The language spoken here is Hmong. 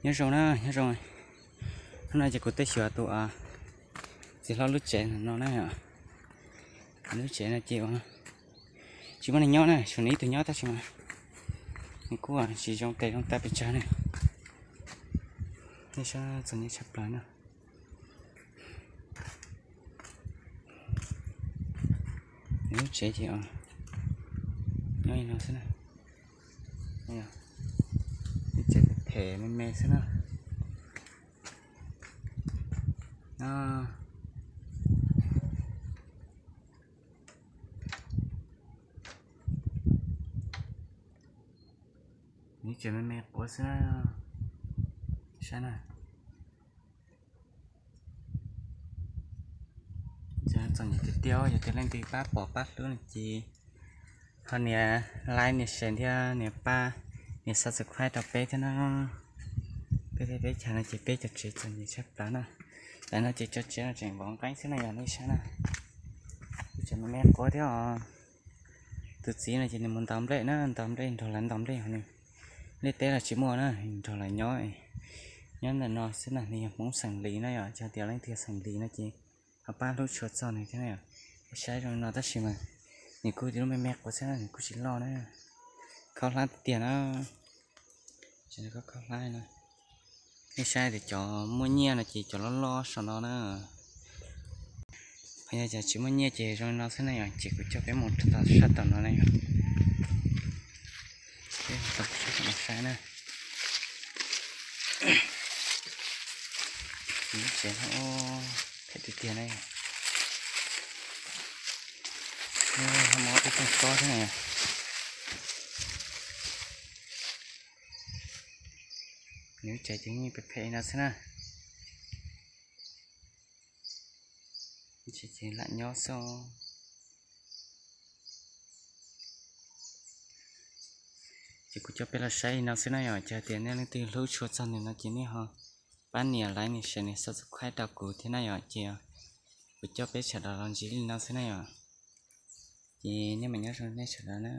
Nyob zoo na, nyob zoo. Hnub no ces kuv tuaj xyuas tus txiv hlob lub tsev no na. Lub tsev no ces tsis muaj neeg nyob na, tsuas nws ib tug nyob tab sis mas nws kuj tsis zoo tes zoo taw pes tsawg na. Nej saib, txom nyem tshaj plaws na. Nws lub tsev ces nyob li no xwb na. Lub tsev phem me me xwb na. Lub tsev me me quav xwb na. Saib na. Txom nyem tiag tiag, yog tias leej twg pab pom pab hlub no ces ho nias like nias share thiab nias pab nias subscribe rau peb thiab na. Peb teb peb chaws no ces peb cov tsev txom nyem tshaj plaws na. Lawv no ces cov tsev no tseem vov nqeeb xwb na, yog nej saib na. Lub tsev me me quav thiab os. Tus txiv no ces nws mus ntaus nplej na, ntaus nplej, nrog lawv ntaus nplej, nws liaj teb los tsis muaj na, nrog lawv nyob, nyob ntawm no xwb na. Nws yog Hmoob xeem Lis na, yog tias leej twg xeem Lis no ces ho pab hlub tshua txog nws thiab na. Saib zoo no tab sis mas nws kuj lub me me quav xwb na, nws kuj tsis loj na. Khaub hlab tiag tiag na. Khaub hlab no. Nej saib tias cov muaj nyiaj no ces cov loj loj saum no na. Ho yog cov tsis muaj nyiaj ces zoo li no xwb na yom, ces kuv coj peb mus rau tom sab tom no na yom. Peb mus rau sab tom no saib na. Lub tsev no phem tiag tiag na. Ho muaj ob peb rooj tob thiab na. Nws lub tsev ces yeej phem phem no xwb na. Ces lam nyob xwb. Ces kuv coj peb los saib li no xwb na yom, ces hais tias nej leej twg hlub tshua txog nws no ces nej ho pab nias like nias share nias subscribe rau kuv thiab na yom, ces kuv coj peb sawv daws los ntsib li no xwb na yom. Ces nej mam nyob zoo nej sawv daws na.